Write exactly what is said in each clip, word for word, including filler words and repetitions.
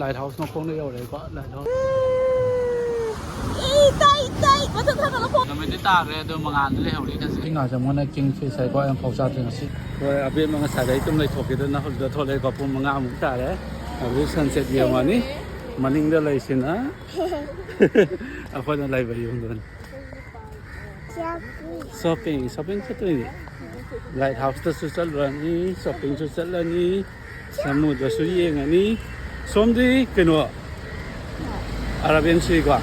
Light house ꯃꯈꯣꯡꯗ ꯌꯧꯔꯦꯀꯣ, light house꯫ ꯅꯨꯃꯤꯠꯇꯤ ꯇꯥꯈ꯭ꯔꯦ, ꯑꯗꯣ ꯃꯉꯥꯜꯗꯤ ꯂꯩꯍꯧꯔꯤ ꯉꯁꯤ꯫ ꯁꯤ ꯉꯥꯁꯦ ꯃꯣꯏꯅ king fish ꯍꯥꯏꯀꯣ, ꯌꯥꯝ ꯐꯥꯎ ꯆꯥꯗ꯭ꯔꯤ ꯉꯁꯤ꯫ ꯍꯣꯏ, ꯑꯕꯦꯝꯃ ꯉꯁꯥꯏꯗꯩ ꯇꯨꯝ ꯂꯩꯊꯣꯛꯈꯤꯗꯅ ꯍꯧꯖꯤꯛꯇ ꯊꯣꯛꯂꯛꯑꯦꯀꯣ, ꯄꯨꯡ ꯃꯉꯥꯃꯨꯛ ꯇꯥꯔꯦ꯫ ꯍꯧꯖꯤꯛ sunset ꯌꯦꯡꯉꯅꯤ꯫ ꯃꯅꯤꯡꯗ ꯂꯩꯁꯤꯅ ꯑꯩꯈꯣꯏꯅ ꯂꯩꯕ ꯌꯨꯝꯗꯨꯅꯤ꯫ Shopping, shopping ꯆꯠꯇꯣꯏꯅꯤ꯫ Light house ꯇꯁꯨ ꯆꯠꯂꯨꯔꯅꯤ, shopping ꯁꯨ ꯆꯠꯂꯅꯤ, ꯁꯃꯨꯗ꯭ꯔꯁꯨ ꯌꯦꯡꯉꯅꯤ꯫ ꯁꯣꯝꯗꯤ ꯀꯩꯅꯣ, Arabian Sea ꯀꯣ꯫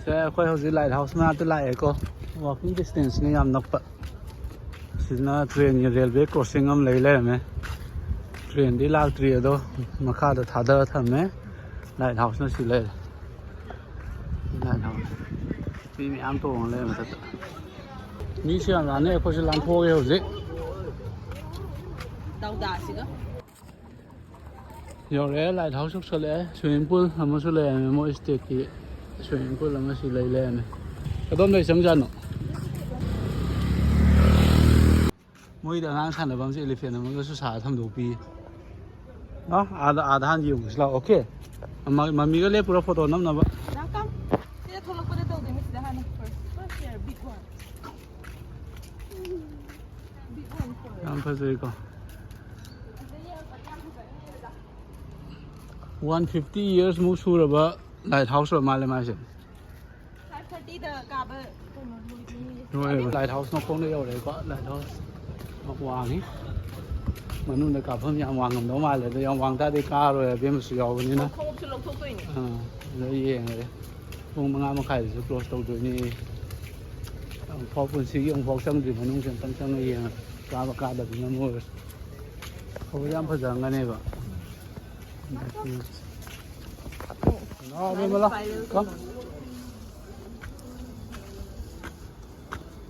ꯁꯦ, ꯑꯩꯈꯣꯏ ꯍꯧꯖꯤꯛ light house ꯃꯅꯥꯛꯇ ꯂꯥꯛꯑꯦꯀꯣ꯫ Walking distance ꯅꯤ, ꯌꯥꯝ ꯅꯛꯄ꯫ ꯁꯤꯅ train ꯒꯤ railway crossing ꯑꯃ ꯂꯩ ꯂꯩꯔꯝꯃꯦ꯫ Train ꯗꯤ ꯂꯥꯛꯇ꯭ꯔꯤ, ꯑꯗꯣ ꯃꯈꯥꯗ ꯊꯥꯗꯔ ꯊꯝꯃꯦ꯫ Light house ꯅ ꯁꯤ ꯂꯩꯔꯦ꯫ Light house꯫ ꯃꯤ ꯃꯌꯥꯝ ꯇꯣꯡꯉ ꯂꯩꯔꯦ ꯃꯊꯛꯇ꯫ ꯃꯤꯁꯨ ꯌꯥꯝ ꯂꯥꯛꯅꯩ, ꯑꯩꯈꯣꯏꯁꯨ ꯂꯥꯟꯊꯣꯛꯑꯒꯦ ꯍꯧꯖꯤꯛ꯫ ꯗꯧꯗꯥꯁꯤꯒ꯫ ꯌꯧꯔꯛꯑꯦ, light house ꯌꯧꯁꯜꯂꯛꯑꯦ꯫ Swimming pool ꯑꯃꯁꯨ ꯂꯩꯔꯝꯃꯦ, ꯃꯣꯏ state ꯀꯤ swimming pool ꯑꯃꯁꯨ ꯂꯩ ꯂꯩꯔꯝꯃꯦ꯫ ꯀꯗꯣꯝꯗꯩ ꯆꯪꯖꯥꯠꯅꯣ? ꯃꯣꯏꯗ ꯑꯉꯥꯡ ꯁꯥꯟꯅꯐꯝꯁꯦ elephant ꯑꯃꯒꯁꯨ ꯁꯥꯔ ꯊꯝꯗꯣꯛꯄꯤ꯫ ꯑ, ꯑꯥꯗ, ꯑꯥꯗ ꯍꯥꯟꯅ ꯌꯦꯡꯉꯨꯁꯤ ꯂꯥꯛꯑꯣ, okay? ꯃ-, ꯃꯃꯤꯒ ꯂꯦꯞꯄꯨꯔ photo ꯅꯝꯅꯕ꯫ ꯁꯤꯗ ꯊꯣꯛꯂꯛꯄꯗ ꯇꯧꯗꯣꯏꯅꯦ, ꯁꯤꯗ ꯍꯥꯟꯅ first, first here, big one. Big one first. ꯌꯥꯝ ꯐꯖꯩꯀꯣ꯫ One fifty years ꯃꯨꯛ ꯁꯨꯔꯕ light house ꯑꯣꯏꯔ ꯃꯥꯜꯂꯦ ꯃꯥꯏꯁꯦ꯫ Five thirty ꯗ ꯀꯥꯕ ꯀꯩꯅꯣ ꯂꯣꯏꯗꯣꯏꯅꯦ꯫ ꯂꯣꯏꯔꯦ꯫ Light house ꯃꯈꯣꯡꯗ ꯌꯧꯔꯦꯀꯣ꯫ Light house ꯋꯥꯡꯉꯤ꯫ ꯃꯅꯨꯡꯗ ꯀꯥꯞꯐꯝ ꯌꯥꯝ ꯋꯥꯡꯉꯝꯗꯧ ꯃꯥꯜꯂꯦ, ꯑꯗꯣ ꯌꯥꯝ ꯋꯥꯡ ꯇꯥꯔꯗꯤ ꯀꯥꯔꯣꯏ, ꯑꯕꯦꯝꯃꯁꯨ ꯌꯥꯎꯕꯅꯤꯅ꯫ ꯈꯣꯡꯎꯞꯁꯨ ꯂꯧꯊꯣꯛꯇꯣꯏꯅꯦ꯫ ꯑꯥ, ꯑꯗꯣ ꯌꯦꯡꯉꯒꯦ꯫ ꯄꯨꯡ ꯃꯉꯥ ꯃꯈꯥꯏꯗꯁꯨ close ꯇꯧꯗꯣꯏꯅꯤ꯫ ꯑꯃꯨꯛꯐꯥꯎ ꯄꯨꯟꯁꯤꯒꯤ ꯑꯃꯨꯛꯐꯥꯎ ꯆꯪꯗ꯭ꯔꯤ ꯃꯅꯨꯡꯁꯦ, ꯑꯝꯇꯪ ꯆꯪꯉ ꯌꯦꯡꯉꯒꯦ꯫ ꯀꯥꯕ ꯀꯥꯗꯕꯗꯨꯅ ꯑꯃ ꯑꯣꯏꯔꯁꯨ꯫ ꯍꯧꯕꯗꯤ ꯌꯥꯝ ꯐꯖꯔꯝꯒꯅꯦꯕ꯫ ꯂꯥꯛꯑꯣ, ꯕꯦꯝꯃ, ꯂꯥꯛꯑꯣ꯫ Come꯫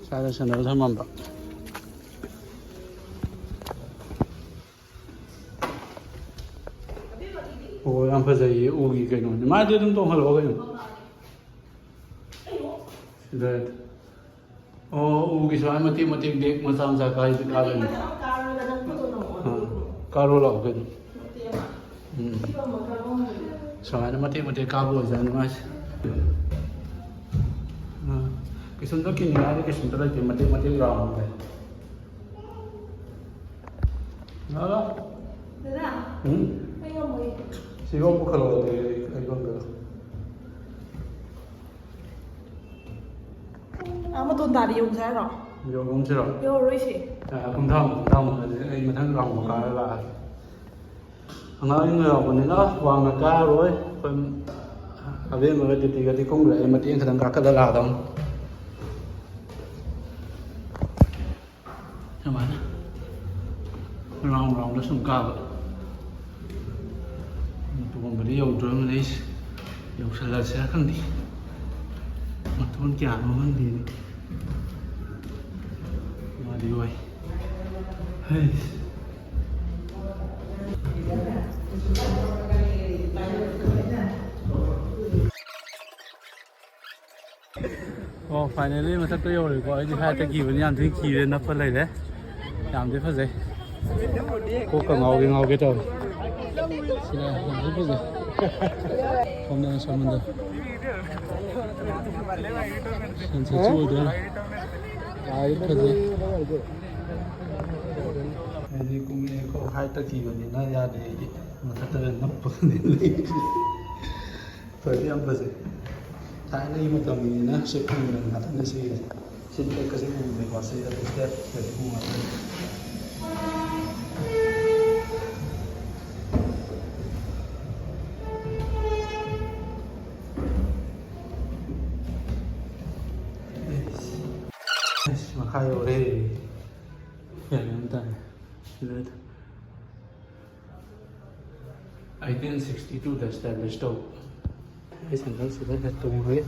ꯁ꯭ꯋꯥꯏꯗ sandal ꯊꯝꯃꯝꯕ꯫ ꯑꯣ, ꯌꯥꯝ ꯐꯖꯩꯌꯦ, ꯎꯒꯤ ꯀꯩꯅꯣꯅꯦ꯫ ꯃꯥꯗꯤ ꯑꯗꯨꯝ ꯇꯣꯡꯍꯜꯂꯛꯑꯣ ꯀꯩꯅꯣ꯫ ꯁꯤꯗ꯫ ꯑꯣ, ꯎꯒꯤ ꯁꯨꯃꯥꯏꯅ ꯃꯇꯦꯛ ꯃꯇꯦꯛ ꯗꯦꯛ ꯃꯆꯥ ꯃꯆꯥ ꯀꯥꯏꯗꯤ ꯀꯥꯗꯣꯏꯅꯦ꯫ ꯃꯊꯛ ꯑꯃ ꯀꯥꯔꯣꯗ ꯅꯪ ꯐꯣꯇꯣ ꯅꯝꯃꯣ꯫ ꯑꯥ, ꯀꯥꯔꯣ ꯂꯥꯛꯑꯣ ꯀꯩꯅꯣ꯫ ꯃꯇꯦꯛ ꯑꯃ꯫ ꯎꯝ꯫ ꯁꯤ ꯑꯃꯨꯛ ꯀꯥꯔꯣ꯫ ꯁꯨꯃꯥꯏꯅ ꯃꯇꯦꯛ ꯃꯇꯦꯛ ꯀꯥꯕ ꯑꯣꯏꯖꯥꯠꯅꯤ ꯃꯥꯏꯁꯦ꯫ ꯑꯥ, ꯀꯩꯁꯨꯝꯇ ꯀꯤꯅꯤꯡꯉꯥꯏꯗꯤ ꯀꯩꯁꯨꯝꯇ ꯂꯩꯇꯦ, ꯃꯇꯦꯛ ꯃꯇꯦꯛ ꯔꯥꯎꯟ ꯂꯩ꯫ ꯂꯥꯛꯑꯣ, ꯂꯥꯛꯑꯣ꯫ ꯗꯗꯥ, ꯎꯝ? ꯑꯩ ꯉꯝꯃꯣꯏ꯫ ꯁꯤ ꯌꯣꯝ ꯄꯨꯈꯠꯂꯛꯑꯣ, ꯑꯗꯨꯗꯤ ꯑꯩ ꯌꯣꯝꯒꯦ꯫ ꯑꯥ, ꯃꯇꯣꯟ ꯇꯥꯗ ꯌꯣꯝꯁꯦ ꯍꯥꯏꯔꯣ? ꯌꯣꯝꯁꯤꯔꯣ? ꯌꯧꯔꯔꯣꯏꯁꯦ꯫ ꯑ, ꯀꯨꯝꯊꯥꯃꯨꯛ, ꯀꯨꯝꯊꯥꯃꯨꯛ, ꯑꯗꯨꯗꯤ ꯑꯩ ꯃꯊꯪ ꯔꯥꯎꯟ ꯀꯥꯔ ꯂꯥꯛꯑꯒꯦ꯫ ꯑꯉꯥꯡꯁꯤꯡ ꯌꯥꯎꯕꯅꯤꯅ ꯋꯥꯡꯅ ꯀꯥꯔꯣꯏ꯫ ꯑꯩꯈꯣꯏ ꯑꯕꯦꯝꯃꯒ ꯗꯤꯇꯤꯒꯗꯤ ꯀꯨꯝꯈ꯭ꯔꯦ꯫ ꯑꯩ ꯃꯇꯦꯛ ꯈꯤꯇꯪ ꯀꯥꯈꯠꯂ ꯂꯥꯛꯑꯗꯧꯅꯤ꯫ ꯁꯨꯃꯥꯏꯅ ꯔꯥꯎꯟ ꯔꯥꯎꯟꯗ ꯁꯨꯝ ꯀꯥꯕ꯫ ꯇꯣꯡꯕꯗꯤ ꯌꯧꯗ꯭ꯔꯣꯕꯅꯤ ꯑꯩꯁꯦ꯫ ꯌꯧꯁꯜꯂꯁꯤꯔ ꯈꯪꯗꯦ꯫ ꯃꯇꯣꯟ ꯀꯌꯥꯅꯣ ꯈꯪꯗꯦꯅꯦ꯫ ꯃꯥꯗꯤ ꯋꯥꯏ꯫ ꯍꯩ꯫ ꯑꯣ, finally ꯃꯊꯛꯇ ꯌꯧꯔꯦꯀꯣ꯫ ꯑꯩꯗꯤ ꯍꯥꯏꯠꯇ ꯀꯤꯕꯅꯤ, ꯌꯥꯝ ꯊꯤꯅ ꯀꯤꯔꯦ, ꯅꯞꯄ ꯂꯩꯔꯦ꯫ ꯌꯥꯝꯗꯤ ꯐꯖꯩ꯫ ꯀꯣꯛꯀ ꯉꯥꯎꯒꯦ ꯉꯥꯎꯒꯦ ꯇꯧꯔꯦ꯫ ꯁꯤꯅ ꯌꯥꯝ ꯊꯤꯅ ꯐꯖꯩ꯫ ꯁꯣꯝꯗꯅ ꯁꯃꯨꯗ꯭ꯔ꯫ Sunsetꯁꯨ ꯑꯣꯏꯗꯣꯔꯦ꯫ ꯌꯥꯝ ꯐꯖꯩ꯫ ꯑꯩꯗꯤ ꯀꯨꯝꯃꯛꯑꯦꯀꯣ, ꯍꯥꯏꯠꯇ ꯀꯤꯕꯅꯤꯅ ꯌꯥꯗꯦ ꯑꯩꯗꯤ꯫ ꯃꯊꯛꯇ ꯅꯞꯄꯒꯅꯦ ꯂꯩꯔꯤꯁꯦ꯫ ꯐꯗꯤ ꯌꯥꯝ ꯐꯖꯩ꯫ ꯊꯥꯏꯅꯒꯤ ꯃꯇꯝꯒꯤꯅꯤꯅ ꯁꯤ ꯈꯨꯡꯒꯪ ꯉꯥꯛꯇꯅꯦ ꯁꯤꯒꯤꯁꯦ꯫ ꯁꯤ ꯇꯦꯛꯀꯁꯦ ꯎꯗ꯭ꯔꯦꯀꯣ, ꯁꯤꯗ ꯇꯦꯛ ꯇꯦꯛ ꯎ ꯉꯥꯛꯇꯅꯦ꯫ ꯑꯁ, ꯃꯈꯥ ꯌꯧꯔꯦ꯫ ꯒ꯭ꯌꯥꯟ ꯑꯃ ꯇꯥꯔꯦ꯫ ꯁꯤꯗ ꯑꯩꯠꯇꯤꯟ ꯁꯤꯛꯁꯇꯤ ꯇꯨꯗ establish ꯇꯧꯕ꯫ ꯑꯩ ꯁꯦꯟꯗꯜꯁꯤꯗ ꯍꯦꯛ ꯇꯣꯡꯉꯒꯦ꯫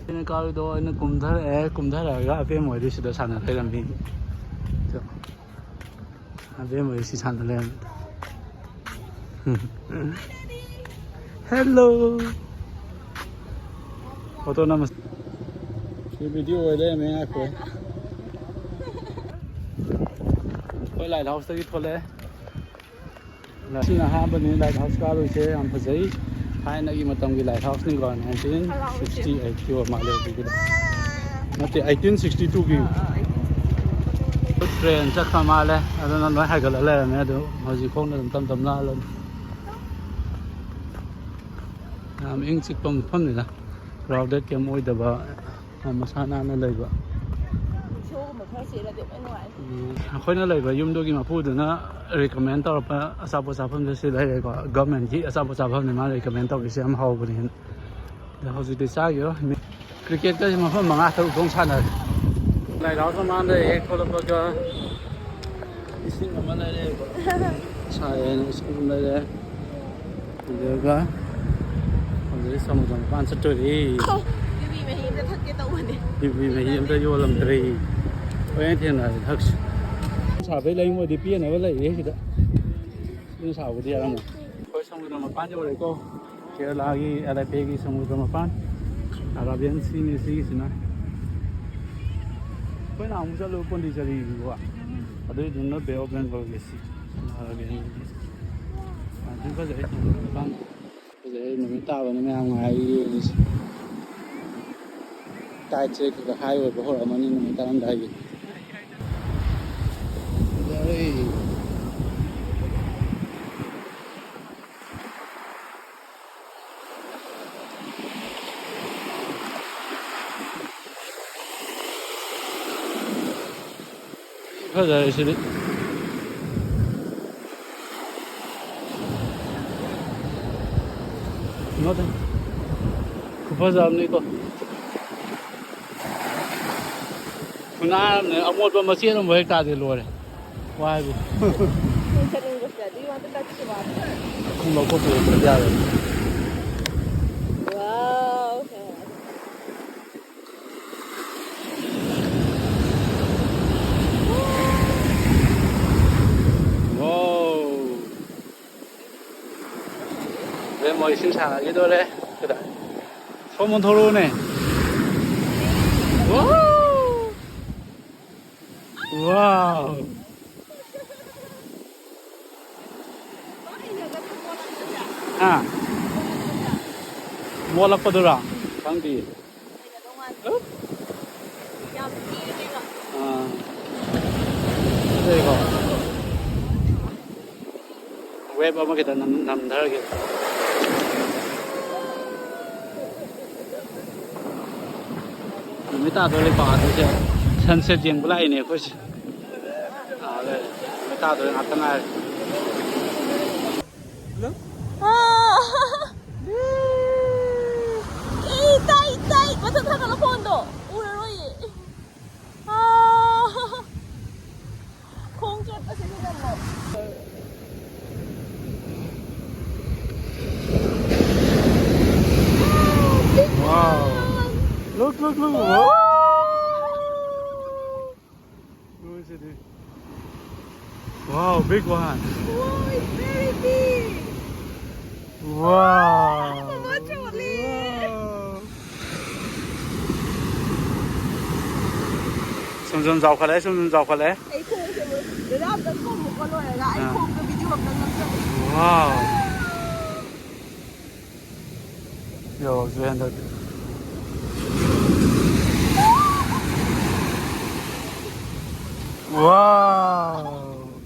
ꯑꯩꯅ ꯀꯥꯔꯨꯗꯣ ꯑꯩꯅ ꯀꯨꯝꯊꯔꯛꯑꯦ, ꯀꯨꯝꯊꯔꯛꯑꯒ ꯑꯕꯦꯝ ꯍꯣꯏꯗꯤ ꯁꯤꯗ ꯁꯥꯟꯅ ꯂꯩꯔꯝꯃꯤ꯫ ꯑꯕꯦꯝ ꯍꯣꯏ ꯁꯤ ꯁꯥꯟꯅ ꯂꯩꯔꯝꯃꯤ꯫ Hello. ꯐꯣꯇꯣ ꯅꯝꯃꯁꯤ꯫ ꯁꯤ ꯚꯤꯗꯤꯑꯣ ꯑꯣꯏ ꯂꯩꯔꯝꯃꯦ, ꯉꯥꯏꯈꯣ꯫ ꯑꯩꯈꯣꯏ ꯂꯥꯏꯠ ꯍꯥꯎꯁꯇꯒꯤ ꯊꯣꯛꯂꯛꯑꯦ꯫ ꯁꯤꯅ ꯑꯍꯥꯟꯕꯅꯤ ꯂꯥꯏꯠ ꯍꯥꯎꯁ ꯀꯥꯔꯨꯁꯦ, ꯌꯥꯝ ꯐꯖꯩ꯫ ꯊꯥꯏꯅꯒꯤ ꯃꯇꯝꯒꯤ ꯂꯥꯏꯠ ꯍꯥꯎꯁꯅꯤꯀꯣ, ꯅꯥꯏꯟꯇꯤꯟ ꯁꯤꯛꯁꯇꯤ ꯑꯩꯠꯀꯤ ꯑꯣꯏ ꯃꯥꯜꯂꯦ ꯑꯗꯨꯒꯤꯗꯣ꯫ ꯅꯠꯇꯦ, ꯑꯩꯠꯇꯤꯟ ꯁꯤꯛꯁꯇꯤ ꯇꯨꯒꯤ꯫ ꯇ꯭ꯔꯦꯟ ꯆꯠꯈ꯭ꯔ ꯃꯥꯜꯂꯦ, ꯑꯗꯨꯅ ꯂꯣꯏ ꯍꯥꯏꯒꯠꯂ ꯂꯩꯔꯝꯃꯦ꯫ ꯑꯗꯨ ꯍꯧꯖꯤꯛ ꯈꯣꯡꯅ ꯑꯗꯨꯝ ꯇꯞ ꯇꯞ ꯂꯥꯛꯑ ꯂꯩꯔꯝꯃꯦ꯫ ꯌꯥꯝ ꯏꯪ ꯆꯤꯛꯄ ꯃꯐꯝꯅꯤꯗ, ꯀ꯭ꯔꯥꯎꯗꯦꯠ ꯀꯩꯝ ꯑꯣꯏꯗꯕ, ꯌꯥꯝ ꯃꯁꯥ ꯅꯥꯟꯅ ꯂꯩꯕ꯫ ꯎꯝ, ꯑꯩꯈꯣꯏꯅ ꯂꯩꯕ ꯌꯨꯝꯗꯨꯒꯤ ꯃꯄꯨꯗꯨꯅ ꯔꯤꯀꯃꯦꯟ ꯇꯧꯔꯛꯄ ꯑꯆꯥꯄꯣꯠ ꯆꯥꯐꯝꯁꯦ ꯁꯤ ꯂꯩꯔꯦꯀꯣ꯫ ꯒꯚꯔꯟꯃꯦꯟꯠꯀꯤ ꯑꯆꯥꯄꯣꯠ ꯆꯥꯐꯝꯅꯤ ꯃꯥꯅ ꯔꯤꯀꯃꯦꯟ ꯇꯧꯔꯤꯁꯦ, ꯌꯥꯝ ꯍꯥꯎꯕꯅꯦꯅ꯫ ꯑꯗꯣ ꯍꯧꯖꯤꯛꯇꯤ ꯆꯥꯈꯤꯔꯣꯏ꯫ ꯃꯤ-, ꯀ꯭ꯔꯤꯀꯦꯠꯀꯁꯦ ꯃꯐꯝ ꯃꯉꯥ ꯇꯔꯨꯛ ꯊꯣꯛ ꯁꯥꯟꯅꯔꯦ꯫ ꯂꯥꯏꯠ ꯍꯥꯎꯁ ꯃꯃꯥꯡꯗ ꯍꯦꯛ ꯊꯣꯛꯂꯛꯄꯒ ꯏꯁꯤꯡ ꯑꯃ ꯂꯩꯔꯦꯀꯣ꯫ ꯁꯥꯏ ꯍꯥꯏꯅ ꯏꯁꯤꯡ ꯑꯃ ꯂꯩꯔꯦ꯫ ꯑꯗꯨꯒ ꯍꯧꯖꯤꯛ ꯁꯃꯨꯗ꯭ꯔ ꯃꯄꯥꯟ ꯆꯠꯇꯣꯔꯤ꯫ ꯌꯨꯕꯤ ꯃꯍꯤ ꯑꯝꯇ ꯊꯛꯀꯦ ꯇꯧꯕꯅꯦ꯫ ꯌꯨꯕꯤ ꯃꯍꯤ ꯑꯝꯇ ꯌꯣꯜꯂꯝꯗ꯭ꯔꯦ꯫ ꯍꯣꯔꯦꯟ ꯊꯦꯡꯅꯔꯁꯤ ꯊꯛꯁꯤ꯫ ꯁꯥꯕꯩ ꯂꯩꯉꯣꯏꯗꯤ ꯄꯦꯟꯅꯕ ꯂꯩꯔꯦ ꯁꯤꯗ꯫ ꯁꯤꯅ ꯁꯥꯕꯨꯗꯤ ꯌꯥꯔꯝꯃꯣꯏ꯫ ꯑꯩꯈꯣꯏ ꯁꯃꯨꯗ꯭ꯔ ꯃꯄꯥꯟ ꯌꯧꯔꯦꯀꯣ꯫ ꯀꯦꯔꯂꯥꯒꯤ ꯑꯦꯂꯦꯄꯦꯒꯤ ꯁꯃꯨꯗ꯭ꯔ ꯃꯄꯥꯟ꯫ ꯑꯔꯥꯕꯤꯌꯥꯟ ꯁꯤꯅꯤ ꯁꯤꯒꯤꯁꯤꯅ꯫ ꯑꯩꯈꯣꯏꯅ ꯑꯃꯨꯛ ꯆꯠꯂꯨ ꯄꯣꯟꯗꯤꯆꯦꯔꯤꯒꯤꯀꯣ꯫ ꯑꯗꯨꯏꯗꯨꯅ ꯕꯦ ꯑꯣꯐ ꯕꯦꯡꯒꯣꯜꯒꯤ ꯁꯤ꯫ ꯑꯔꯥꯕꯤꯌꯥꯟꯒꯤ꯫ ꯌꯥꯝ ꯊꯤ ꯐꯖꯩ ꯁꯃꯨꯗ꯭ꯔ ꯃꯄꯥꯟ꯫ ꯐꯖꯩ, ꯅꯨꯃꯤꯠ ꯇꯥꯕꯅ ꯃꯌꯥꯝ ꯉꯥꯏꯔꯤ ꯌꯦꯡꯉꯤꯁꯦ꯫ ꯇꯥꯏꯠꯁꯦ ꯈꯔ ꯈꯔ ꯍꯥꯏ ꯑꯣꯏꯕ ꯍꯧꯔꯛꯑꯃꯅꯤ ꯅꯨꯃꯤꯠ ꯇꯥꯔꯝꯗꯥꯏꯒꯤ꯫ ꯐꯖꯔꯦ꯫ ꯐꯖꯔꯦ ꯁꯤꯗꯤ꯫ ꯈꯨꯐꯖ ꯑꯃꯅꯤꯀꯣ꯫ ꯈꯨꯅꯥꯟ ꯑꯃꯅꯦ, ꯑꯃꯣꯠꯄ ꯃꯆꯦꯠ ꯑꯃꯐꯥꯎ ꯍꯦꯛ ꯇꯥꯗꯦ, ꯂꯣꯏꯔꯦ꯫ ꯋꯥꯏꯕꯨ꯫ ꯅꯪ ꯆꯠꯅꯤꯡꯕꯁꯤꯗ, do you want to touch the water? ꯈꯣꯡ ꯂꯧꯊꯣꯛꯄꯤꯔꯗꯤ ꯌꯥꯔꯣꯏ꯫ Wow. Wow. ꯍꯣꯔꯦꯟ ꯃꯣꯏ ꯏꯁꯤꯡ ꯁꯥꯟꯅꯈꯤꯗꯣꯔꯦ꯫ ꯀꯗꯥꯏ? ꯀꯃꯣꯟ ꯊꯣꯛꯂꯛꯎꯅꯦ꯫ ꯋꯥꯎ! ꯋꯥꯎ! ꯍꯥ? ꯃꯣꯠꯂꯛꯄꯗꯨꯔꯥ? ꯈꯪꯗꯤꯌꯦ꯫ ꯑꯥ꯫ ꯐꯖꯩꯀꯣ? Wave ꯑꯃ ꯈꯤꯇꯪ ꯅꯝ-, ꯅꯝꯊꯔꯒꯦ꯫ ꯅꯨꯃꯤꯠ ꯇꯥꯗꯣꯔꯦꯀꯣ ꯑꯗꯨꯁꯦ꯫ Sunset ꯌꯦꯡꯕ ꯂꯥꯛꯏꯅꯦ ꯑꯩꯈꯣꯏꯁꯦ꯫ ꯑꯥ, ꯂꯩꯔꯦ꯫ ꯅꯨꯃꯤꯠ ꯇꯥꯗꯣꯔꯦ, ꯉꯥꯛꯇ ꯉꯥꯏꯔꯦ꯫ ꯑꯥ꯫ ꯏ, ꯇꯥꯏ, ꯇꯥꯏ꯫ ꯃꯊꯛ ꯊꯥꯡꯒꯠꯂꯣ ꯐꯣꯟꯗꯣ꯫ ꯎꯔꯔꯣꯏꯌꯦ꯫ ꯑꯥ꯫ ꯈꯣꯡ ꯆꯣꯠꯄꯁꯤꯗꯤ ꯅꯪ꯫ Wow. Look, look, look. Wow. Look at this. Wow, big one. Wow, it's very big. Wow. Wow. ꯁꯨꯝ ꯁꯨꯝ ꯆꯥꯎꯈꯠꯂꯛꯑꯦ, ꯁꯨꯝ ꯁꯨꯝ ꯆꯥꯎꯈꯠꯂꯛꯑꯦ꯫ ꯑꯩ ꯈꯣꯡꯁꯦ ꯑꯃꯨꯛ ꯗꯗꯥ ꯑꯝꯇ ꯈꯣꯝꯃꯨꯀꯣ ꯂꯣꯏꯔꯒ꯫ ꯑꯩ ꯑꯥ꯫ ꯈꯣꯡꯗ video ꯑꯝꯇ ꯅꯝꯖꯒꯦ꯫ Wow. ꯌꯧꯔꯛꯇ꯭ꯔꯦ ꯍꯟꯗꯛꯇꯤ꯫ Wow.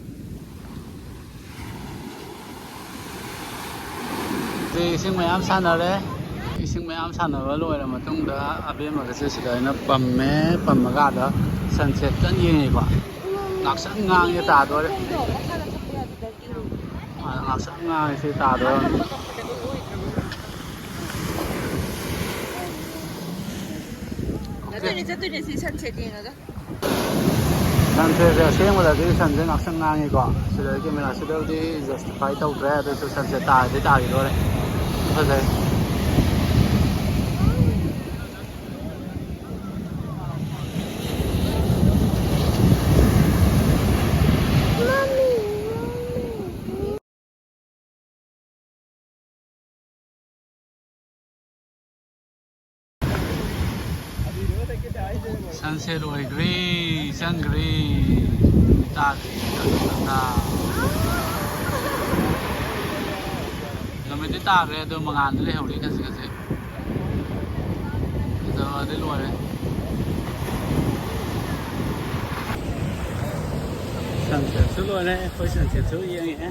ꯍꯧꯖꯤꯛ ꯏꯁꯤꯡ ꯃꯌꯥꯝ ꯁꯥꯟꯅꯔꯦ꯫ ꯏꯁꯤꯡ ꯃꯌꯥꯝ ꯁꯥꯟꯅꯕ ꯂꯣꯏꯔ ꯃꯇꯨꯡꯗ ꯑꯕꯦꯝꯃꯒꯁꯦ ꯁꯤꯗ ꯑꯩꯅ ꯄꯝꯃꯦ꯫ ꯄꯝꯃꯒ ꯑꯥꯗ sunset ꯀꯟꯅ ꯌꯦꯡꯉꯤꯀꯣ꯫ ꯉꯥꯛꯁꯪ ꯉꯥꯡꯉꯦ ꯇꯥꯗꯣꯔꯦ꯫ ꯑꯥ, ꯉꯥꯛꯁꯪ ꯉꯥꯡꯉꯦ ꯁꯤ ꯇꯥꯗꯣꯔꯦ꯫ ꯆꯠꯇꯣꯏꯅꯦ, ꯆꯠꯇꯣꯏꯅꯦ ꯁꯤ sunset ꯌꯦꯡꯉꯒ꯫ Sunsetꯁꯦ ꯑꯁꯦꯡꯕꯗꯗꯤ sunꯁꯦ ꯉꯥꯛꯁꯪ ꯉꯥꯡꯉꯤꯀꯣ꯫ ꯁꯤꯗ cameraꯁꯤꯗꯕꯨꯗꯤ justify ꯇꯧꯗ꯭ꯔꯦ, ꯑꯗꯨꯁꯨ sunset ꯇꯥꯔꯗꯤ ꯇꯥꯈꯤꯗꯣꯔꯦ꯫ ꯐꯖꯩ꯫ ꯁꯦꯠ ꯑꯣꯏꯈ꯭ꯔꯦ, ꯆꯪꯈ꯭ꯔꯦ꯫ ꯇꯥꯗ꯭ꯔꯤ꯫ ꯅꯨꯃꯤꯠꯇꯤ ꯇꯥꯈ꯭ꯔꯦ, ꯑꯗꯣ ꯃꯉꯥꯜꯗꯤ ꯂꯩꯍꯧꯔꯤ ꯈꯖꯤꯛ ꯈꯖꯤꯛ꯫ ꯑꯗꯣ ꯑꯗꯨ ꯂꯣꯏꯔꯦ꯫ ꯁꯟꯁꯦꯠꯁꯨ ꯂꯣꯏꯔꯦ꯫ ꯑꯩꯈꯣꯏ ꯁꯟꯁꯦꯠꯁꯨ ꯌꯦꯡꯉꯛꯑꯦ꯫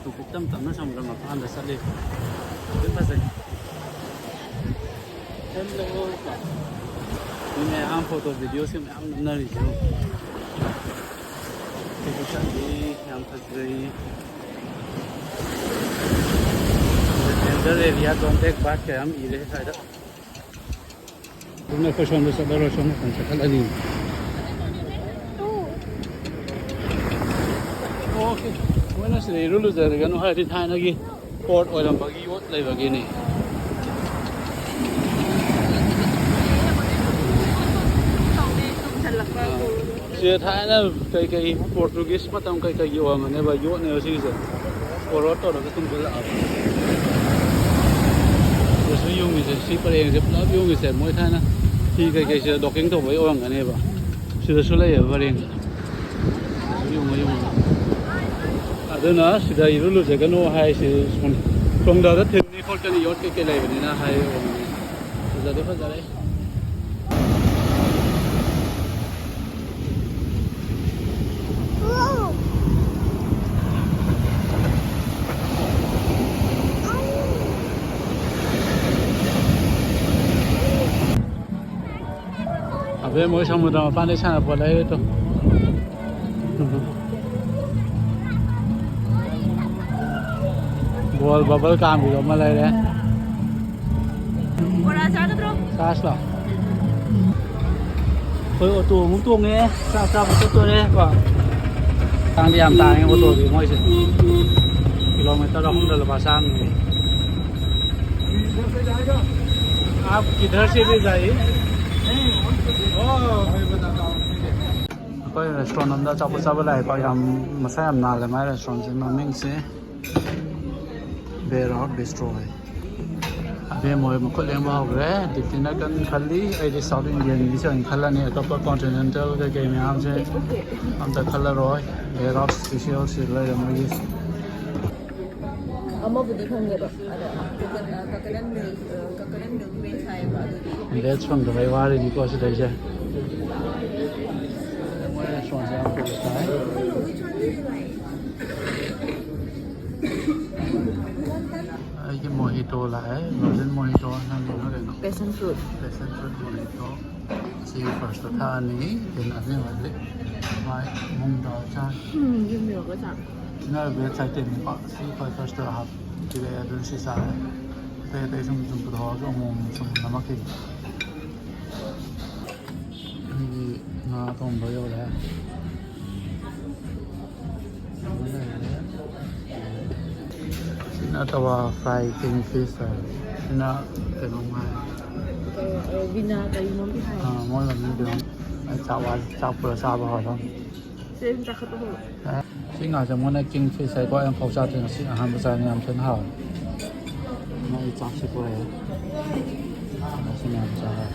ꯇꯨꯄꯤꯛ ꯇꯝ ꯇꯝꯅ ꯁꯣꯝꯗ ꯃꯄꯥꯟꯗ ꯆꯠꯂꯤ꯫ ꯑꯗꯨꯝ ꯐꯖꯩ꯫ ꯍꯦꯜꯂꯣ꯫ ꯃꯤ ꯃꯌꯥꯝ ꯐꯣꯇꯣ ꯚꯤꯗꯤꯑꯣꯁꯤ ꯃꯌꯥꯝ ꯅꯝꯅꯔꯤꯁꯦ꯫ ꯁꯤꯁꯨ ꯆꯠꯂꯤ꯫ ꯌꯥꯝ ꯐꯖꯩ꯫ Danger area, don't take part ꯀꯌꯥꯝ ꯏꯔꯦ ꯁ꯭ꯋꯥꯏꯗ꯫ ꯑꯗꯨꯝ ꯑꯩꯈꯣꯏ ꯁꯣꯝꯗ ꯆꯠꯂꯔꯣꯏ, ꯁꯣꯝ ꯅꯥꯀꯟ ꯆꯠꯈꯠꯂꯅꯤ꯫ ꯑꯣꯀꯦ꯫ ꯃꯣꯏꯅ ꯁꯤꯗ ꯏꯔꯨ ꯂꯨꯖꯔꯒꯅꯨ ꯍꯥꯏꯔꯗꯤ ꯊꯥꯏꯅꯒꯤ ꯄꯣꯔꯠ ꯑꯣꯏꯔꯝꯕꯒꯤ ꯌꯣꯠ ꯂꯩꯕꯒꯤꯅꯤ꯫ ꯁꯤꯗ ꯊꯥꯏꯅ ꯀꯩꯀꯩ ꯄꯣꯔꯇꯨꯒꯤꯁ ꯃꯇꯝ ꯀꯩꯀꯩꯒꯤ ꯑꯣꯏꯔꯝꯒꯅꯦꯕ, ꯌꯣꯠꯅꯦꯕ ꯁꯤꯒꯤꯁꯦ꯫ ꯐꯣꯔꯋꯥꯔꯗ ꯇꯧꯔꯒ ꯇꯨꯝꯁꯤꯜꯂꯛꯑꯕ꯫ ꯁꯤꯗꯁꯨ ꯌꯨꯡꯉꯤꯁꯦ, ꯁꯤ ꯄꯔꯦꯡꯁꯦ ꯄꯨꯂꯞ ꯌꯨꯡꯉꯤꯁꯦ ꯃꯣꯏ ꯊꯥꯏꯅ ꯐꯤ ꯀꯩꯀꯩꯁꯦ ꯗꯣꯀꯤꯡ ꯇꯧꯕꯩ ꯑꯣꯏꯔꯝꯒꯅꯦꯕ꯫ ꯁꯤꯗꯁꯨ ꯂꯩꯌꯦꯕ ꯄꯔꯦꯡ꯫ ꯌꯨꯡꯉ ꯌꯨꯡꯉ꯫ ꯑꯗꯨꯅ ꯁꯤꯗ ꯏꯔꯨ ꯂꯨꯖꯒꯅꯨ ꯍꯥꯏꯁꯤ ꯁꯣꯝ-, ꯁꯣꯝꯗ ꯊꯤꯟꯅꯤ ꯈꯣꯠꯀꯅꯤ, ꯌꯣꯠ ꯀꯩꯀꯩ ꯂꯩꯕꯅꯤꯅ ꯍꯥꯏ ꯑꯣꯏꯔꯝꯒꯅꯤ꯫ ꯐꯖꯗꯤ ꯐꯖꯔꯦ꯫ ꯑꯕꯦ ꯃꯣꯏ ꯁꯃꯨꯗ꯭ꯔ ꯃꯄꯥꯟꯗꯩ ꯁꯥꯟꯅꯄꯣꯠ ꯂꯩꯔꯦ ꯇꯣ꯫ ꯕꯣꯜ ꯕꯕꯜ ꯀꯥꯝꯕꯤꯗꯣ ꯑꯃ ꯂꯩꯔꯦ꯫ ꯕꯣꯔꯥ ꯆꯥꯒꯗ꯭ꯔꯣ? ꯆꯥꯁꯤ ꯂꯥꯎ꯫ ꯑꯩꯈꯣꯏ ꯑꯣꯇꯣ ꯑꯃꯨꯛ ꯇꯣꯡꯉꯦ, ꯆꯥꯛ ꯆꯥꯕ ꯆꯠꯇꯣꯔꯦ ꯀꯣ꯫ ꯇꯥꯡꯗꯤ ꯌꯥꯝ ꯇꯥꯡꯉꯦ ꯑꯣꯇꯣꯗꯤ ꯃꯣꯏꯁꯦ꯫ ꯀꯤꯂꯣꯃꯤꯇꯔ ꯑꯍꯨꯝꯗ ꯂꯨꯄꯥ ꯆꯥꯝꯃꯅꯤ꯫ आप किधर से भी जाइए। ꯑꯩꯈꯣꯏ ꯔꯦꯁꯇꯨꯔꯦꯟ ꯑꯝꯗ ꯑꯆꯥꯄꯣꯠ ꯆꯥꯕ ꯂꯥꯛꯑꯦꯀꯣ꯫ ꯌꯥꯝ ꯃꯁꯥ ꯌꯥꯝ ꯅꯥꯜꯂꯦ ꯃꯥꯏ ꯔꯦꯁꯇꯨꯔꯦꯟꯁꯦ꯫ ꯃꯃꯤꯡꯁꯦ ꯕꯦꯔꯥ ꯕꯤꯁꯇ꯭ꯔꯣ ꯍꯥꯏ꯫ ꯃꯦꯝ ꯍꯣꯏ ꯃꯈꯨꯠ ꯂꯦꯡꯕ ꯍꯧꯈ꯭ꯔꯦ꯫ ꯗꯤꯞꯇꯤꯅ ꯀꯟꯅ ꯈꯜꯂꯤ꯫ ꯑꯩꯗꯤ ꯁꯥꯎꯠ ꯏꯟꯗꯤꯌꯟꯒꯤꯁꯦ ꯑꯣꯏꯅ ꯈꯜꯂꯅꯤ꯫ ꯑꯇꯣꯞꯄ ꯀꯣꯟꯇꯤꯅꯦꯟꯇꯦꯜ ꯀꯩꯀꯩ ꯃꯌꯥꯝꯁꯦ ꯑꯝꯇ ꯈꯜꯂꯔꯣꯏ꯫ ꯕꯦꯔꯥꯞ ꯁ꯭ꯄꯦꯁꯤꯌꯦꯜꯁꯤ ꯂꯩꯔꯦ ꯃꯣꯏꯒꯤ꯫ ꯑꯃꯕꯨꯗꯤ ꯐꯪꯉꯦꯕ꯫ ꯑꯗ coconut, coconut milk, coconut milk ꯃꯦꯠꯁ ꯍꯥꯏꯌꯦꯕ ꯑꯗꯨꯗꯤ꯫ ꯂꯦꯠꯁ ꯐꯪꯗꯕꯩ ꯋꯥꯔꯤꯅꯤꯀꯣ ꯁꯤꯗꯩꯁꯦ꯫ ꯃꯣꯏ ꯔꯦꯁꯇꯨꯔꯦꯟꯁꯦ ꯌꯥꯝ ꯀꯨꯏꯅ ꯇꯥꯏ꯫ ꯑꯩꯒꯤ ꯃꯣꯍꯤꯇꯣ ꯂꯥꯛꯑꯦ꯫ ꯚꯔꯖꯤꯟ ꯃꯣꯍꯤꯇꯣ꯫ ꯅꯪꯒꯤꯅ ꯀꯩꯅꯣ? Passion fruit꯫ Passion fruit ꯃꯣꯍꯤꯇꯣ꯫ ꯁꯤ ꯐꯥꯔꯁꯇ ꯊꯛꯑꯅꯤ꯫ ꯗꯦꯟ ꯑꯅꯤꯃꯗꯤ ꯃꯥꯏ ꯃꯨꯡ ꯗꯥꯜ ꯆꯥ꯫ ꯎꯝ, ꯌꯨꯝ ꯌꯧꯔꯒ ꯆꯥ꯫ ꯁꯤꯅ ꯚꯦꯖ ꯑꯥꯏꯇꯦꯝꯅꯤꯀꯣ꯫ ꯁꯤ ꯈ꯭ꯋꯥꯏ ꯐꯥꯔꯁꯇ ꯍꯥꯞꯄꯤꯔꯛꯑꯦ꯫ ꯑꯗꯨꯅ ꯁꯤ ꯆꯥꯔꯦ꯫ ꯑꯇꯩ ꯑꯇꯩ ꯁꯨꯝ ꯁꯨꯝ ꯄꯨꯊꯣꯛꯑꯒ ꯑꯃꯨꯛ ꯑꯃꯨꯛ ꯁꯨꯝ ꯅꯝꯃꯛꯈꯤꯅꯤ꯫ ꯑꯩꯒꯤ ꯉꯥ ꯊꯣꯡꯕ ꯌꯧꯔꯦ꯫ ꯁꯤꯅ ꯇꯋꯥ ꯐ꯭ꯔꯥꯏ ꯀꯤꯡ ꯐꯤꯁ ꯍꯥꯏ꯫ ꯁꯤꯅ ꯀꯩꯅꯣꯝ ꯍꯥꯏ꯫ ꯕꯤꯅꯥ ꯀꯔꯤꯅꯣꯝꯗꯤ ꯍꯥꯏ꯫ ꯑꯥ, ꯃꯣꯏ ꯃꯃꯤꯡ ꯀꯩꯅꯣꯝ꯫ ꯑꯩ ꯆꯥꯛ ꯋꯥ-, ꯆꯥꯛ ꯄꯨꯔ ꯆꯥꯕ ꯍꯧꯔꯗꯧꯅꯤ꯫ ꯁꯤꯗꯩ ꯑꯗꯨꯝ ꯆꯥꯈꯠꯄ ꯍꯧꯔꯣ꯫ ꯑꯦ, ꯁꯤ ꯉꯥꯁꯦ ꯃꯣꯏꯅ ꯀꯤꯡ ꯐꯤꯁ ꯍꯥꯏꯀꯣ꯫ ꯑꯩ ꯑꯃꯨꯛꯐꯥꯎ ꯆꯥꯗ꯭ꯔꯤ꯫ ꯉꯁꯤ ꯑꯍꯥꯟꯕ ꯆꯥꯅꯤ꯫ ꯌꯥꯝ ꯊꯤꯅ ꯍꯥꯎꯋꯦ꯫ ꯃꯣꯏ ꯆꯥꯛꯁꯦ ꯄꯨꯔꯛꯑꯦ꯫ ꯉꯁꯤ ꯃꯌꯥꯝ ꯆꯥꯔꯦ꯫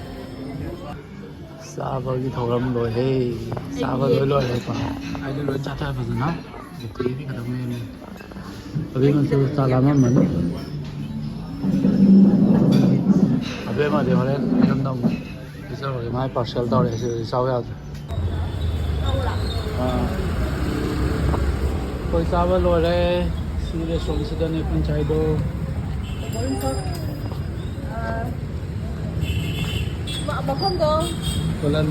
ꯆꯥꯕꯒꯤ ꯊꯧꯔꯝ ꯂꯣꯏꯔꯦ꯫ ꯆꯥꯕ ꯂꯣꯏ ꯂꯣꯏꯔꯦꯀꯣ꯫ ꯑꯩꯗꯤ ꯂꯣꯏ ꯆꯥꯊꯔꯦ ꯐꯖꯅ꯫ ꯀꯨꯀꯤꯗꯤ ꯈꯛꯇꯪ ꯂꯦꯝꯃꯦ꯫ ꯑꯕꯦꯝꯃꯁꯨ ꯆꯥꯛ ꯂꯥꯝꯃꯝꯃꯅꯤ꯫ ꯑꯕꯦꯝꯃꯗꯤ ꯍꯣꯔꯦꯟ ꯌꯨꯝꯗ ꯑꯃꯨꯛ ꯄꯤꯖꯔꯨꯔꯒꯦ꯫ ꯃꯥꯏ ꯄꯥꯔꯁꯦꯜ ꯇꯧꯔꯛꯑꯦ꯫ ꯁꯤꯗꯗꯤ ꯆꯥꯎ ꯌꯥꯗ꯭ꯔꯦ꯫ ꯑꯥ꯫ ꯑꯩꯈꯣꯏ ꯆꯥꯕ ꯂꯣꯏꯔꯦ꯫ ꯁꯤ ꯔꯦꯁꯇꯨꯔꯦꯟꯁꯤꯗꯅꯦ ꯑꯩꯈꯣꯏꯅ ꯆꯥꯏꯗꯣ꯫ ꯃꯐꯝꯗꯣ꯫ ꯀꯣꯂꯟ